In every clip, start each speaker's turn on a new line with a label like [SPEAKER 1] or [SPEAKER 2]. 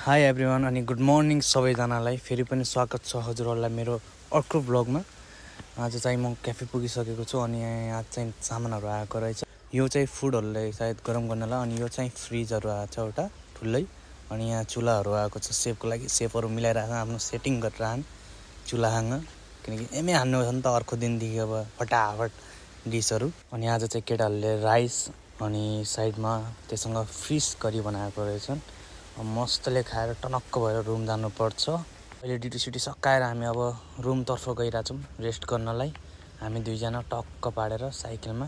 [SPEAKER 1] High everyone अनि good morning सबैजनालाई फेरि पनि स्वागत छ हजुरहरूलाई मेरो अर्को ब्लगमा। आज चाहिँ म क्याफे पुगिसकेको छु अनि यहाँ चाहिँ सामानहरू आएको रहेछ। यो चाहिँ फुडहरूलाई सायद गरम गर्नलाई अनि यो चाहिँ फ्रिजहरू आएको छ एउटा ठुलै। अनि यहाँ चुल्हाहरू आएको छ सेपको लागि, सेपहरू मिलाइरहेको आफ्नो सेटिङ गरिरहन् चुल्हासँग, किनकि एमै हान्नु छ नि त अर्को दिनदेखि अब फटाफट डिसहरू। अनि आज चाहिँ केटाहरूले राइस अनि साइडमा त्यससँग फिस करी बनाएको रहेछन्। मस्तले खाएर टनक्क भएर रुम जानुपर्छ। अहिले ड्युटी सिटी सकाएर हामी अब रुमतर्फ गइरहेछौँ रेस्ट गर्नलाई, हामी दुईजना टक्क पाडेर साइकलमा।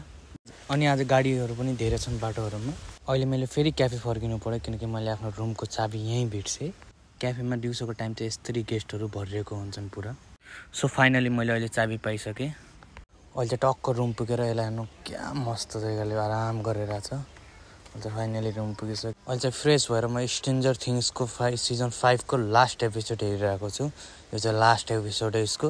[SPEAKER 1] अनि आज गाडीहरू पनि धेरै छन् बाटोहरूमा। अहिले मैले फेरि क्याफे फर्किनु पऱ्यो किनकि मैले आफ्नो रुमको चाबी यहीँ बिर्सेँ। क्याफेमा दिउँसोको टाइम चाहिँ यस्तरी गेस्टहरू भरिएको हुन्छन् पुरा। सो फाइनली मैले अहिले चाबी पाइसकेँ। अहिले चाहिँ टक्क रुम पुगेर यसलाई हेर्नु क्या मस्त जग्गाले आराम गरेर छ। अहिले चाहिँ फाइनली रुम पुगिसक्यो। अहिले चाहिँ फ्रेस भएर म स्ट्रेन्जर थिङ्सको सिजन 5 को लास्ट एपिसोड हेरिरहेको छु। यो चाहिँ लास्ट एपिसोड हो यसको।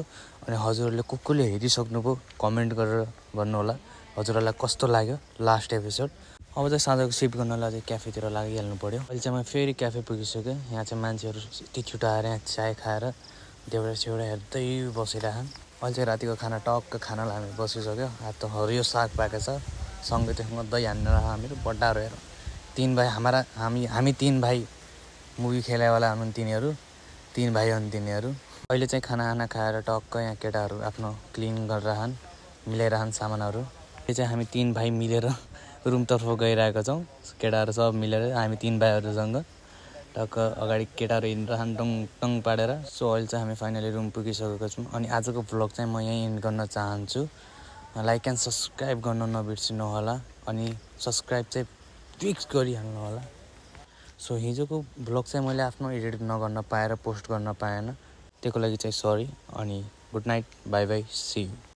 [SPEAKER 1] अनि हजुरहरूले कसले हेरिसक्नुभयो कमेन्ट गरेर भन्नुहोला हजुरहरूलाई कस्तो लाग्यो लास्ट एपिसोड। अब चाहिँ साँझको सिफ्ट गर्नलाई चाहिँ क्याफेतिर लागिहाल्नु पऱ्यो। अहिले चाहिँ म फेरि क्याफे पुगिसकेँ। यहाँ चाहिँ मान्छेहरू यति छुट्याएर यहाँ चाय खाएर देउडा सेउडा हेर्दै बसिरहन्। अहिले चाहिँ रातिको खाना टक्क खानालाई हामी बसिसक्यो। आज त हरियो साग पाएको छ, सँगै त्यसमा दही हानेर हामीहरू बड्डाहरू हेर तीन भाइ हामी तीन भाइ मुभी खेलावाला हुन् तिनीहरू, तीन भाइ हुन् तिनीहरू। अहिले चाहिँ खाना खाएर टक्क यहाँ केटाहरू आफ्नो क्लिन गरिरहन्, मिलाइरहन् सामानहरू। अहिले चाहिँ हामी तीन भाइ मिलेर रुमतर्फ गइरहेका छौँ। केटाहरू सब मिलेर हामी तीन भाइहरूसँग टक्क अगाडि केटाहरू हिँडिरहन् टङ टङ पाडेर। सो अहिले चाहिँ हामी फाइनली रुम पुगिसकेको छौँ। अनि आजको भ्लग चाहिँ म यहीँ एन्ड गर्न चाहन्छु। लाइक एन्ड सब्सक्राइब गर्न नबिर्सिनु होला अनि सब्सक्राइब चाहिँ फिक्स गरिहाल्नु होला। सो हिजोको भ्लग चाहिँ मैले आफ्नो एडिट नगर्न पाएर पोस्ट गर्न पाएन, त्यसको लागि चाहिँ सरी। अनि good night, bye bye, see you.